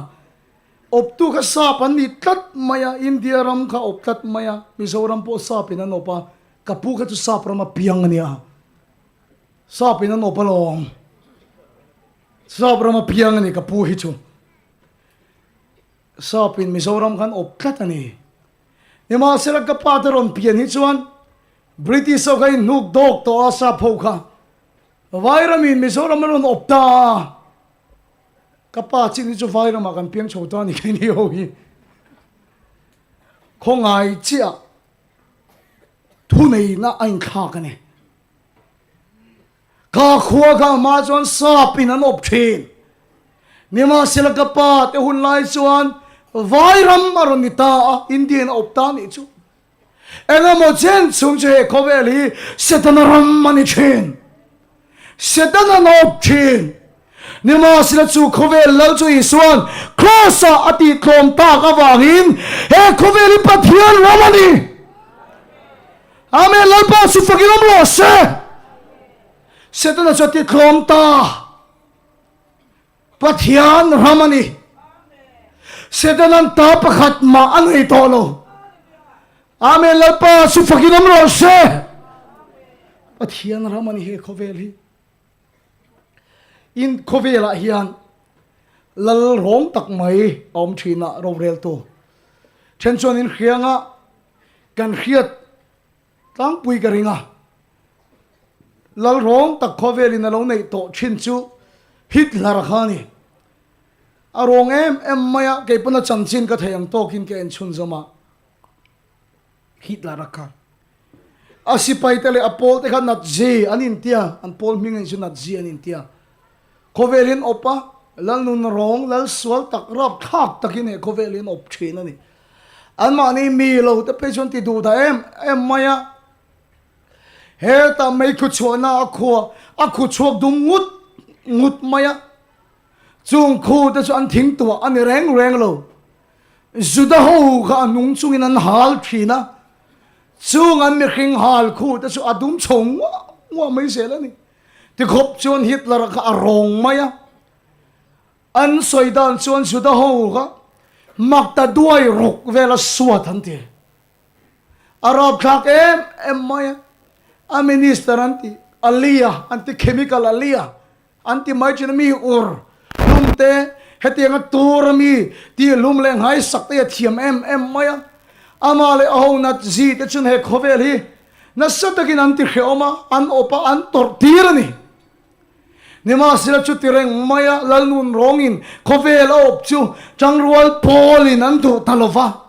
Awptu kha sap an ni tlat mai a, India ram kha awp tlat mai a, Mizoram pawh sap in an awp a, ka pu kha chu sap rama piang a nia. Sap in an awp alawm. Sap rama piang a ni ka pu hi chu. Sap in Mizoram khan awp tlat a ni. Nimahsela ka pa te rawn pian hi chuan British ho kha in hnuk dawk tawh a sap ho kha. Vairam in Mizoram an rawn awp ta a. Ka pa chin hi chu Vairam ah kan piang chho ta a ni keini ho hi. Khawngai chiah thuneihna a inthlak a ni. Ka khua ka hma chuan sap in an awp thin. Nimahsela ka pa te hun lai chuan Vairam a rawn ni ta a, Indian a awp ta nih chu. Engemaw chen chhung chu he khawvel hi Setana ram a ni thin. Setana an awp thin. Nimahsela chu khawvel lal chu Isuan Kraws ah a tih tlawm tak avangin he khawvel hi Pathian ram a ni. Amen Lalpa chu fakin awm rawh se. Setana chu a ti tlawm ta. Pathian ram a ni. Setanan ta pakhat mah a nei tawh lo. Amen Lalpa chu fakin awm rawh se. Pathian ram a ni he khawvel hi. In khawvelah hian lal rawng tak mai a awm thin a roreltu. Then chuan in hrianga Kan hriat tlangpui ka ring a, Lalrawng tak khawvelin a lo neih tawh thin chu Hitler kha a ni. A rawng em em mai a, kei pawn a chanchin ka thei ang tawkin ka en chhunzawm a, Hitler a kha. A sipaite leh a pawlte kha Nazi an intia, an pawl hming anih chu Nazi an intia. Khawvel hian awp a, Lalnun rawng, Lal sual tak, rapthlak takin he khawvel hian awp thin a ni. Anmahni mi lo te phei chuan ti duh dah em em mai a. Hetah meikhu chhuahna a khua, a khu chhuak dum ngut ngut mai a. Chung khu te chu an thing tuah a ni reng reng lo. Juda ho kha a nung chungin an hal thin a. Chung an mihring hal khu te chu a dum chho nguah nguah mai zel a ni. Tikhawp chuan Hitler-a kha a rawng mai a. An sawi dan chuan Juda ho kha mak ta duai ruk vela suat an ti. A rapthlak em em mai a. A minister an ti, Alia an ti, chemical Alia an ti mai thin a, mi ur hlum te hetianga tur a mi tih hlum leh nghaisak te hi a thiam em em mai a. Amah leh a ho Nazi te chuan he khawvel hi nasa takin an ti hrehawm a, an awp a, an tawrh tir a ni. Nimahsela chuti reng maia Lalnun rawngin khawvel a awp chu tangrual pawlin an duh ta lo va.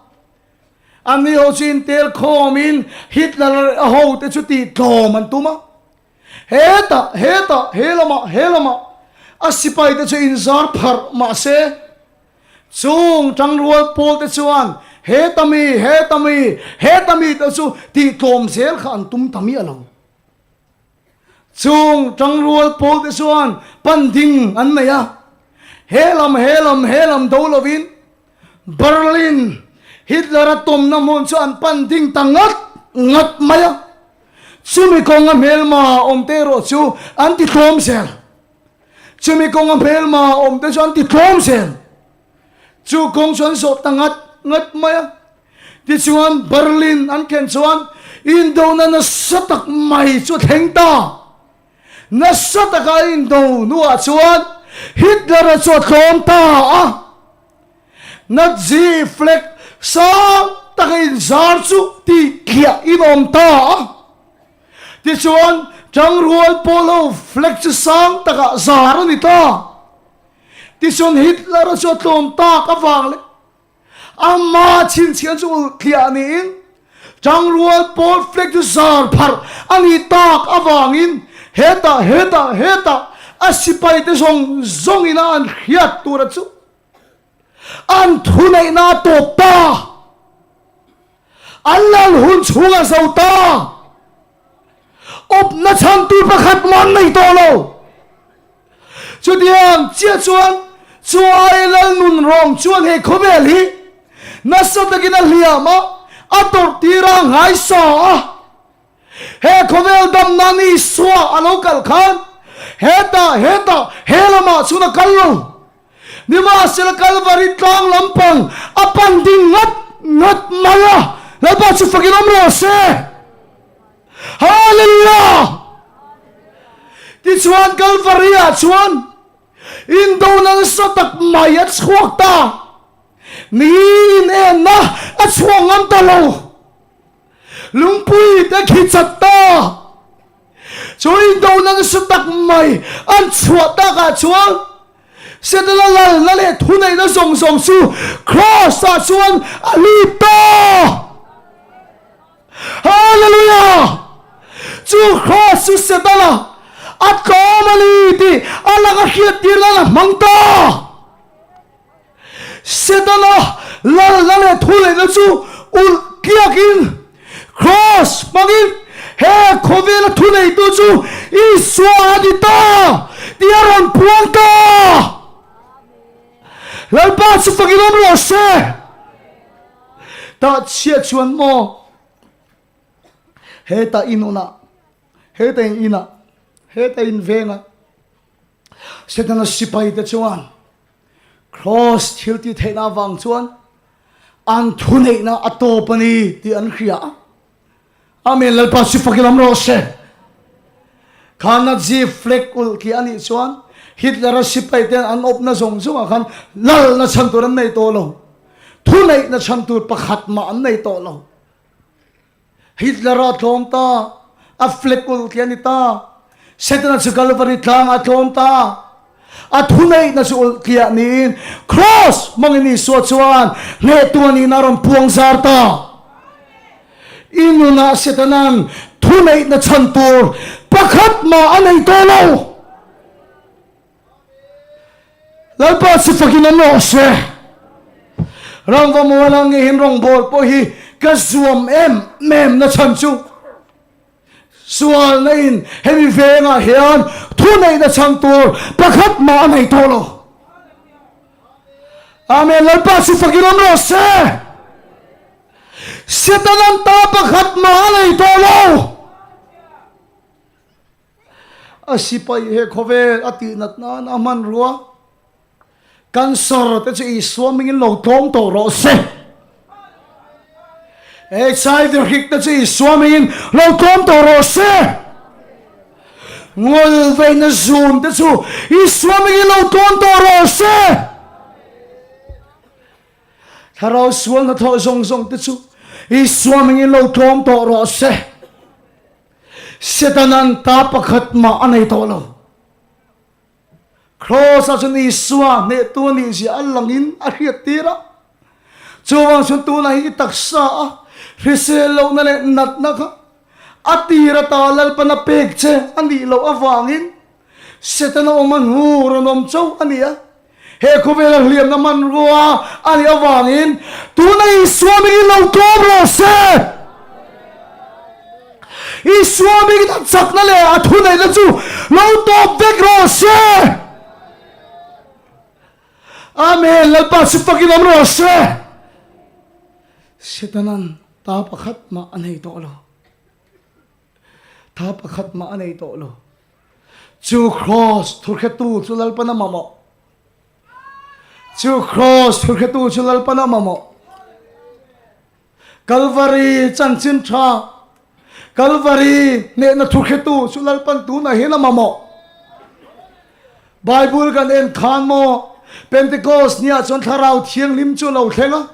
Anni ho chu intel khawmin Hitler a hote chu tihtlawm an tum a. Hetah, hetah, he lamah, he lamah a sipaite chu inzar pharh mahse, Chung tangrual pawlte chuan heta mi, heta mi, heta mi te chu tihtlawm zel kha an tum ta miah lo. Chung tangrual pawlte chuan pan ding an nei a, he lam, he lam, he lam do lovin. Berlin, Hitler-a tawmna hmun chu an pan ding ta ngat ngat mai a. Chumi kawnga hmelma awmte erawh chu an ti tlawm zel. Chumi kawnga hmelma awmte chu an ti tlawm zel. Chu kawng chu an zawh ta ngat ngat mai a. Tichuan Berlin an thlen chuan indona nasa tak mai chu a thleng ta. Nasa taka indo hnuah chuan Hitler-a chu a tlawm ta a. Nazi flag sang taka inzar chu tih-tliah in awm ta a. Tichuan Tangrual Polo flag chu sang takah zar a ni ta. Tichuan Hitler-a chu a tlawm tak avang leh Ama chhinchhian chu ulh tliah niin Tangrual pawl flag chu zar pharh a nih tak avangin hetah hetah hetah a sipaite zawng zawngin a an hriat tura chu an thuneihna a tawp ta. An lal hun chhung a zo ta. Awpna chhantu pakhat mah an nei tawh lo. Chutiang chiah chuan chu ai Lalnun rawng chuan he khawvel hi nasa takin a hliam a, a tawrh tir a, nghaisa a. He khawvel damna ni Isua a lo kal khan hetah, hetah, he lamah chuan a kal lo. Nimahsela Kalvari tlang lampang a pan ding ngat ngat mai a, Lalpa chu fakin awm rawh se. Hallelujah! Tichuan Kalvari-ah chuan indona nasa tak mai a chhuak ta. Ni inenna a chhuak ngam ta lo. Lungpui te khi chat ta. Chu indona nasa tak mai an chhuah takah chuan Setana lalna leh thuneihna zawng zawng chu Kraws-ah chuan a lut ta. Hallelujah! Chu Kraws chu Setana a tlawm a ni tih a laka hriattir nan a hmang ta. Setana lalna leh thuneihna chu ulh tliakin Kraws hmangin he khawvela thuneitu chu Isua a ni ta tih a rawn puang ta. Lalpa chu fakin awm rawh se. Tah chhiat chuan maw hetah in unah, hetah in inah, hetah in vengah Setana sipaite chuan Kraws thil tih theihna avang chuan an thuneihna a tawp a ni tih an hria a. Amen Lalpa chu fakin awm rawh se. Kha Nazi flag ulh tih a nih chuan Hitler-a sipaiten an awpna zawng zawngah khan lalna chhan tur an nei tawh lo. Thuneihna chhan tur pakhat mah an nei tawh lo. Hitler-a a tlawm ta, a flag ulh tih a ni ta. Setana chu Kalvari tlangah a tlawm ta. A thuneihna chu ulh tliah niin Kraws hmangin Isua chuan hnehtu a nihna a rawn puang zar ta. I nunah Setana'n thuneihna chhan tur pakhat mah a nei tawh lo. Lalpa chu fakin awm rawh se. Rangva muala ngehin rawngbâwl pawh hi ka zuam em em na chhan chu sualna in hemi vengah hian thuneihna chhan tur pakhat mah a nei tawh lo. Amen. Lalpa chu fakin awm rawh se. Setanan ta pakhat mah a nei tawh lo. A sipai he khawvel a tih nat nan a hmanrua cancer te chu Isua hmingin lo tlawm tawh rawh se. HIV hrik te chu Isua hmingin lo tlawm tawh rawh se. Ngawl veina zun te chu Isua hmingin lo tlawm tawh rawh se. Thlarau sual hnathawh zawng zawng te chu Isua hmingin lo tlawm tawh rawh se. Setanan ta pakhat mah a nei tawh lo. Kraws-ah chuan Isua hnehtu a nih zia a langin a hriat tir a. Chuvang chuan tunah hi i taksa a hrisel lohna leh natna kha a tir ata Lalpan a pek che a nih loh avangin Setana awm a hnu rawn awm chauh a ni a. He khawvela hliamna hmanrua a nih avangin tuna Isua mingin lo tlawm rawh se. Isua mingin a chakna leh a thuneihna chu lo tawp vek rawh se. Amen Lalpa chu fakin awm rawh se. Setanan ta pakhat mah a nei tawh lo. Ta pakhat mah a nei tawh lo. Chu Kraws thurhretu chu Lalpan a mamawh. Chu Kraws thurhretu chu Lalpan a mamawh. Kalvari chanchin tha, Kalvari hnehna thurhretu chu Lalpan tunah hian a mamawh. Bible kan en khan maw Pentecost niah chuan Thlarau Thianghlim chu a lo thleng a.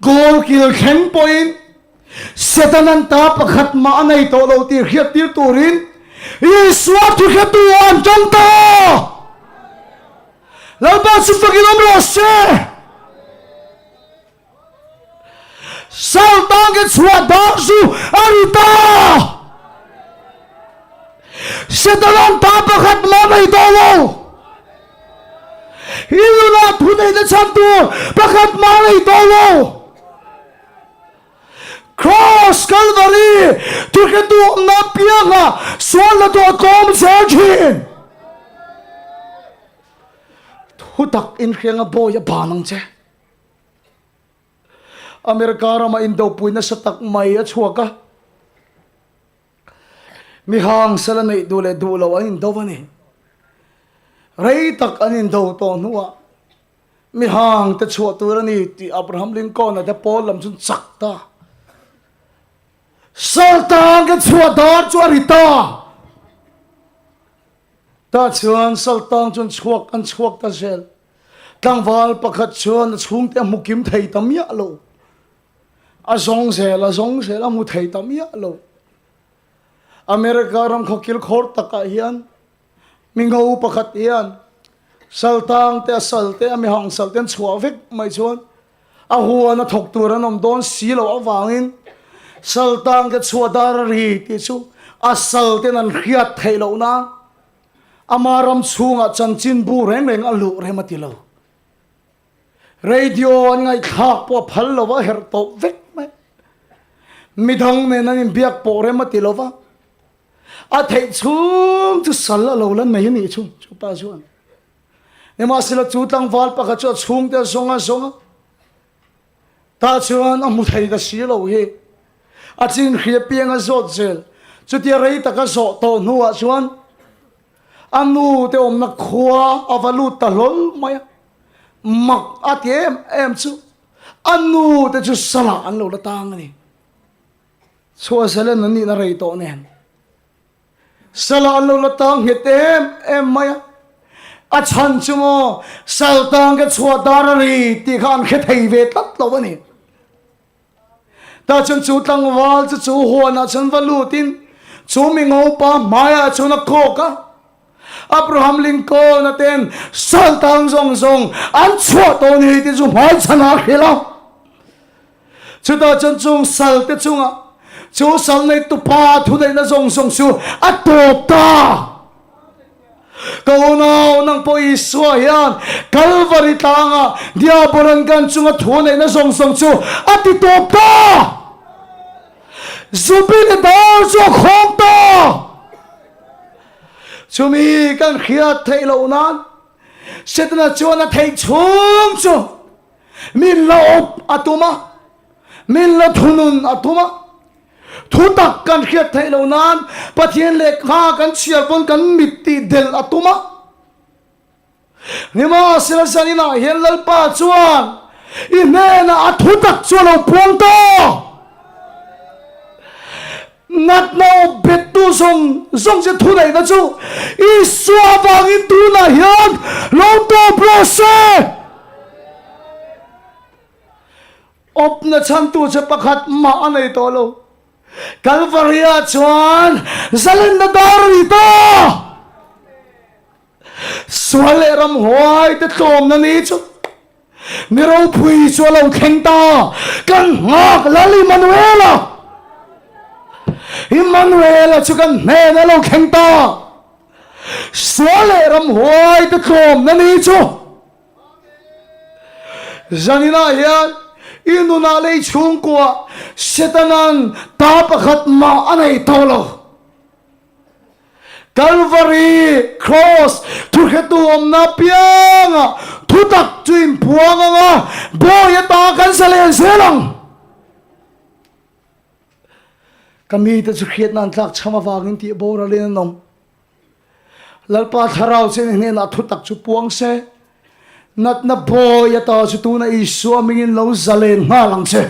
Goal kil thleng pawhin Setanan ta pakhat mah a nei tawh lo tih hriattir turin Isua thuhretu ah an tawng ta! Lalpa chu fakin awm rawh se! Saltang ke chhuah dar chu a ri ta! Setanan ta pakhat mah a nei tawh lo! I nunah thuneihna chhan tur pakhat mah a nei tawh lo. Kraws, Kalvari, thurhretu awmna apianga sualna chu a tlawm zel thin. Thutak inhrianga bawi a ban ang che. America rama indopui nasa tak mai a chhuak a. Mi hang sala neih duh leh duh loh an indo a ni. Rei tak an indo tawh hnuah mi hang te chhuah tur a ni tih Abraham Lincoln-a te pawl lam chu an chak ta. Saltang ka chhuah dar chu a ri ta. Tah chuan saltang chuan chhuak an chhuak ta zel. Tlangval pakhat chuan a chhungte a hmu kim thei ta miah lo. A zawng zel, a zawng zel, a hmu thei ta miah lo. America ram khaw kilkhawr takah hian mi ngo pakhat hian saltang te, a sal te, a mihang sal te an chhuah vek mai chuan a huan a thawk tur an awm dawn si loh avangin saltang te chhuah dar a ri tih chu a sal ten an hriat theih loh nan ama ram chhungah chanchinbu reng reng a luh rem a ti lo. Radio an ngaihthlak pawh a phal lo va, a herh tawp vek mai. Midang nen an inbiak pawh rem a ti lo va, a theih chhung chu sal a lo la nei a nih chu, chu pa chuan. Nimahsela chu tlangval pakhat chu a chhungte a zawng a zawng a, tah chuan a hmu thei ta si lo hi. A chinhri apiang a zawt zel. Chutia rei taka zawh tawh hnuah chuan A nu te awmna khua a va lut ta hlawl mai a, mak a ti em em chu a nu te chu salah an lo la tang a ni. Chhuahzalen an nihna rei tawh nen salah an lo la tang nghet em em mai a, a chhan chu maw sal tang ka chhuah dar a ri tih kha an hre thei ve tlat lo a ni. Tah chuan chu tlangval chu chu huanah chuan va lutin chu mi ngopa hmaiah chuan a kawk a. Abraham Lincoln-a ten saltang zawng zawng an chhuah tawh ni tih chu hmaichhanah a hrilh a. Chutah chuan chung salte chungah chu sal neitupa thuneihna zawng zawng chu a tawp ta. Ka unau, nang pawh Isua hian Kalvari tlanga Diabolan kan chunga thu neihna zawng zawng chu a ti tawp ta! Zubili dar chu a khawng ta! Chumi kan hriat theih loh nan Setana chuan a theih chhung chu min la awp a tum a, min la thunun a tum a. Thu tak kan hriat theih loh nan Pathian lehkha kan chhiar pawn kan mit tih delh a tum a. Nimahsela zaninah hian Lalpa chuan i hnenah a thu tak chu a lo puang ta. Natna awp bettu zawng zawng che thuneihna chu Isua avangin tunah hian lo tawp rawh se. Awpna chhantu che pakhat mah a nei tawh lo. Kalvari-ah chuan zalenna dar a ni ta! Sual leh ramhuai te tlawmna ni chu mi ropui chu a lo thleng ta. Kan nghak Lal Immanuela! Immanuela chu kan hnen a lo thleng ta. Sual leh ramhuai te tlawmna ni chu Zaninah hian i nunah lei chhungkua Setanan ta pakhat mah a nei tawh lo. Kalvari Cross thuhretu awmna pianga. Thutak chu inpuang ang a, bawi ata kan zalen zel ang. Ka mite chu hriatna an tlak chham avangin tih boralin an awm. Lalpa Thlarau chuan i hnenah thutak chu puang se, natna bawi ata chu tuna Isua mingin lo zalen nghal ang che.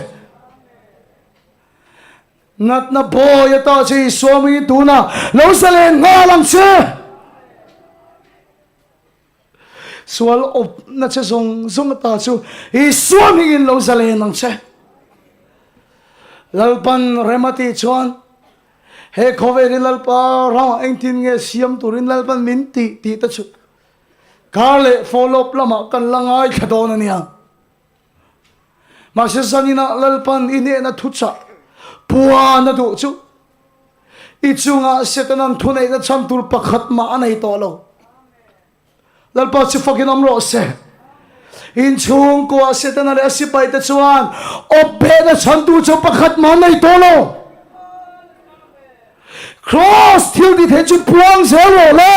Natna bawi ata chu Isua mingin tuna lo zalen nghal ang che. Sual awpna che zawng zawng ata chu Isua hmingin lo zalen ang che. Lalpan rem a tih chuan he khawvel hi Lalpa ramah engtin nge siam turin Lalpan min tih tih te chu kar leh follow-up lamah kan la ngaithla dawn a nia. Mahse zaninah Lalpan i hnehna thuchah puan a duh chu i chungah Setanan thuneihna chhan tur pakhat mah a nei tawh lo. Lalpa chu fakin awm rawh se. Inchhungkua Setana leh a sipaite chuan awp behna chhantu chu pakhat mah an nei tawh lo. Kraws thil ti thei chu puang zel rawh le.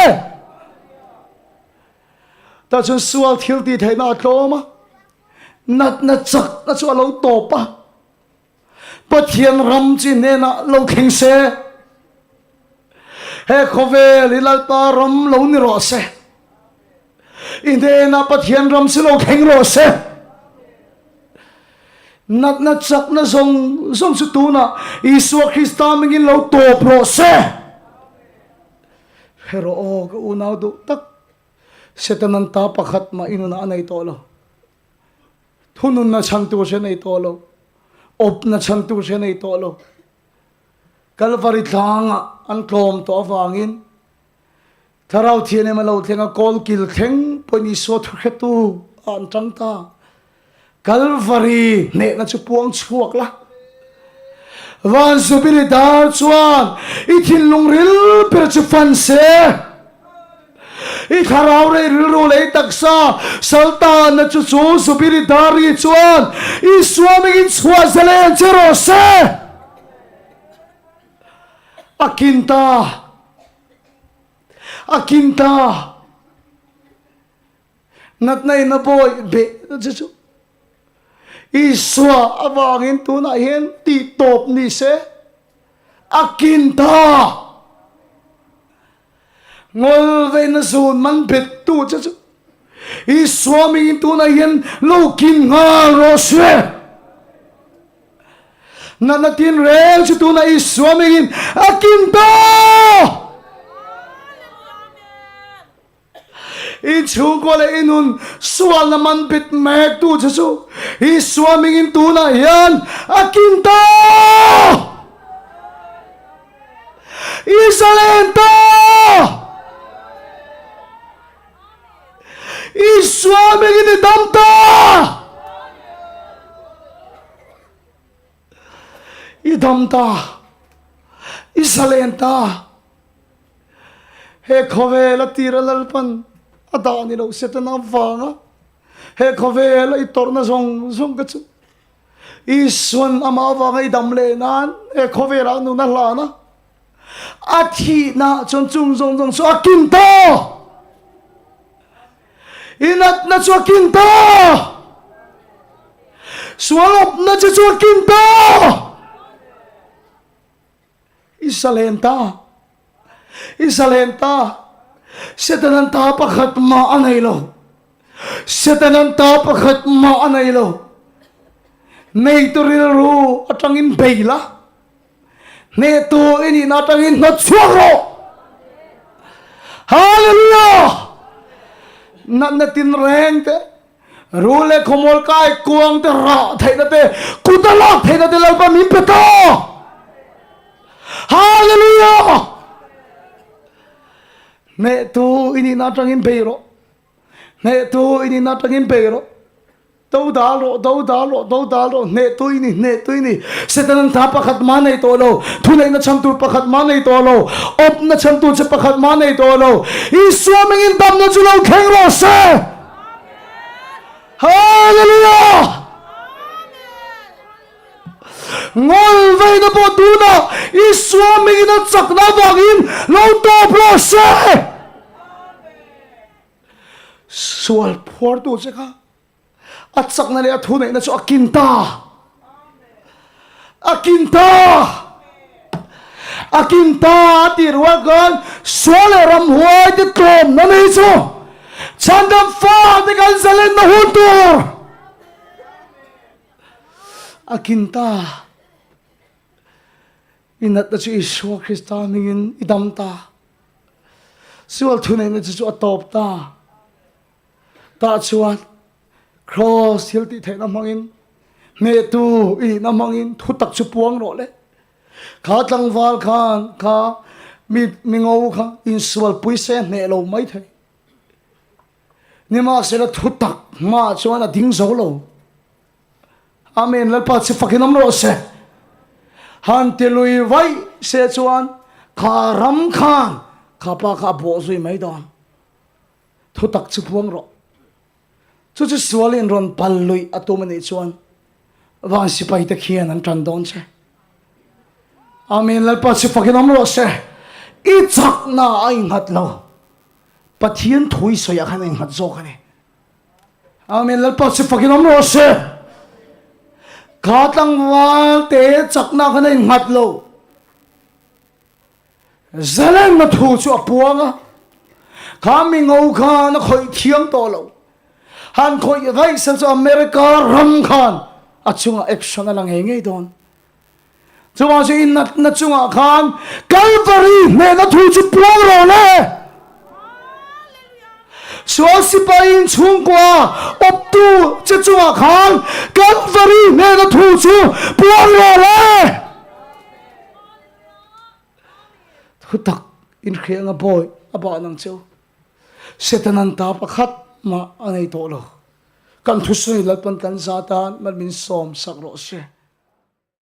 Tah chuan sual thil tih theihna a tlawm a, natna chakna chu a lo tawp a, Pathian ram chi hnenah lo thleng se, he khawvel hi Lalpa ram lo ni rawh se, i hnenah Pathian ram chu lo thleng rawh se. Natna chakna zawng zawng chu tunah Isua Krista mingin lo tawp rawh se. Hre rawh aw ka unau duh tak, Setanan ta pakhat mah i nunah a nei tawh lo. Thununna chhan tur hre nei tawh lo. Awpna chhan tur hre nei tawh lo. Kalvari tlangah an tlawm tawh avangin Thlarau Thianghlim a lo thleng a, kawlkil thleng pawhin Isua thuhretu ah an tang ta. Kalvari hnehna chu puang chhuak la. Van Zubili dar chuan i thinlung ril ber chu fan se. I thlarau rei rilru leh i taksa saltanna chu chu Zubili dar ri chuan Isua mingin chhuah zalen che rawh se. A kin ta. A kin ta. Natna in a bawi beh na che chu Isua avangin tunah hian tih tawp ni se a kin ta. Ngawl veina zun man bet tu che chu Isua mingin tunah hian lo kin nghal rawh se. Natna tin reng chu tunah Isua mingin a kin ta. I chhungkua leh i nun sualna man bit mek tu che chu Isua mingin tunah hian a kin ta! I zalen ta! Isua mingin i dam ta! I dam ta! I zalen ta! He khawvel a tira Lalpan a dah ni lo Setana avanga he khawvel a i tawrhna zawng zawng ka chu Isuan amah avanga i dam leh nan he khawvelah nun a hlan a, a thihna chuan chung zawng zawng chu a kin ta! I natna chu a kin ta! Sualawpna che chu a kin ta! I zalen ta. I zalen ta. Setanan ta pakhat mah a nei lo. Setanan ta pakhat mah a nei lo. Neitu rilru atangin bei la. Hnehtu i nihna atangin hnawt chhuak rawh. Hallelujah! Natna tinreng te. Rul leh khawmual kai kuang te rah theihna te kut a lak theihna te Lalpa min pe ta! Hallelujah! Hnehtu i nihna atangin bei rawh. Hnehtu i nihna atangin bei rawh. Do dal rawh, do dal rawh, do dal rawh. Hnehtu i ni, hnehtu i ni. Setanan tha pakhat mah nei tawh lo. Thuneihna chhan tur pakhat mah nei tawh lo. Awpna chhan tur che pakhat mah nei tawh lo. Isua mingin damna chu lo thleng rawh se! Hallelujah! Ngawl veina pawh tunah Isua mingin a chakna avangin lo tawp rawh se! Sual phuartu che kha a chakna leh a thuneihna chu a kin ta. A kin ta. A kin ta a tih rual khan sual leh ramhuai te tlawmna nei chu chhandam fate kan zalenna hun tur a kin ta. I natna chu Isua Krista hmingin i dam ta. Sual thuneihna chu chu a tawp ta. Tah chuan Kraws thil tih theihna hmangin hnehtu i nihna hmangin thutak chu puang rawh le. Kha tlangval khan kha mi mi ngo kha insualpui se hneh lo mai thei. Nimahsela thutak hmaah chuan a ding zo lo. Amen Lalpa chu fakin awm rawh se. Han ti lui vaih se chuan kha ram khan kha pa kha a bawh zui mai dawn. Thutak chu puang rawh. Chu chu sualin rawn pal luih a tum a nih chuan van sipai te khian an tan dawn che. Amen Lalpa chu fakin awm rawh se. I chakna a inghat lo. Pathian thu i sawiah khan a inghat zawk a ni. Amen Lalpa chu fakin awm rawh se. Kha tlangval te chakna khan a inghat lo. Zalenna thu chu a puang a, kha mi ngo khan a khawih thiang tawh lo. Han khawih vaih sel chu America ram khan a chungah action a la ngei ngei dawn. Chuvang chu i natna chungah khan Kalvari hnehna thu chu puang rawh le. Sual sipai in chhungkua awptu che chungah khan Kalvari hnehna thu chu puang rawh le. Thutak inhriatna bawi a bah nang cheu. Setanan ta pakhat mah a nei tawh lo. Kan thusawi Lalpan kan za tan mal min sawm sak rawh se.